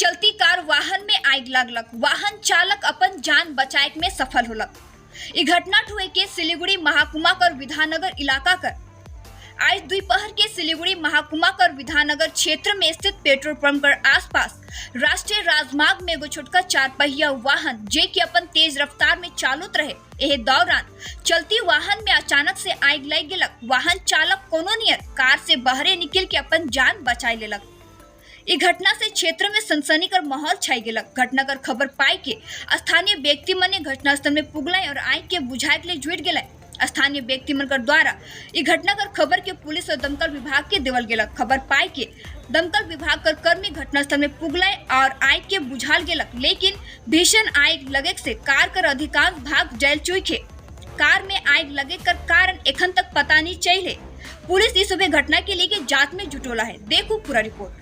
चलती कार वाहन में आग लागलक। वाहन चालक अपन जान बचाए में सफल होलक। ई घटना हुए के सिलीगुड़ी महकुमा कर विधाननगर इलाका कर आज दोपहर के सिलीगुड़ी महकुमा कर विधाननगर क्षेत्र में स्थित पेट्रोल पंप कर आसपास राष्ट्रीय राजमार्ग में एगो छोटका चार पहिया वाहन जे कि अपन तेज रफ्तार में चालुत रहे, एहे दौरान चलती वाहन में अचानक से आग लग गेलक। वाहन चालक कोनो नियर कार से बहरे निकल के अपन जान बचाई लेलक। ई घटना से क्षेत्र में सनसनी कर माहौल छाई गेलक। घटना कर खबर पाई के स्थानीय व्यक्ति मन घटनास्थल में पुगलाई और आग के बुझाए के लिए जुट गेलै। स्थानीय व्यक्ति मन कर द्वारा ई घटना कर खबर के पुलिस और दमकल विभाग के देवल गेलक। खबर पाई के दमकल विभाग कर कर्मी घटनास्थल में पुगलाई और आग के बुझाल गेलक, लेकिन भीषण आग लगे से कार कर अधिकांश भाग जल चुके। कार में आग लगे कर कारण एखन तक पता नहीं चले। पुलिस इस सुबह घटना के लेके जांच में जुटोला है। देखो पूरा रिपोर्ट।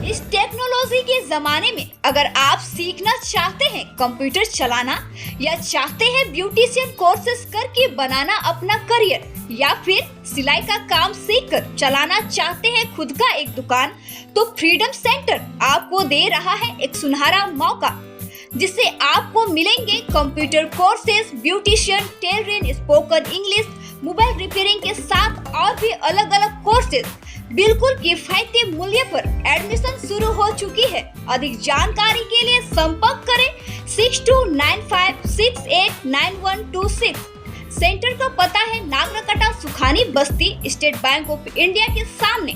इस टेक्नोलॉजी के जमाने में अगर आप सीखना चाहते हैं कंप्यूटर चलाना या चाहते हैं ब्यूटिशियन कोर्सेज करके बनाना अपना करियर या फिर सिलाई का काम सीखकर चलाना चाहते हैं खुद का एक दुकान, तो फ्रीडम सेंटर आपको दे रहा है एक सुनहरा मौका, जिससे आपको मिलेंगे computer courses, beautician, tailoring, spoken English, mobile repairing के साथ और भी अलग अलग कोर्सेज बिल्कुल किफायती मूल्य पर। एडमिशन शुरू हो चुकी है। अधिक जानकारी के लिए संपर्क करें 6295689126। सेंटर का पता है नागरकटा, सुखानी बस्ती, स्टेट बैंक ऑफ इंडिया के सामने।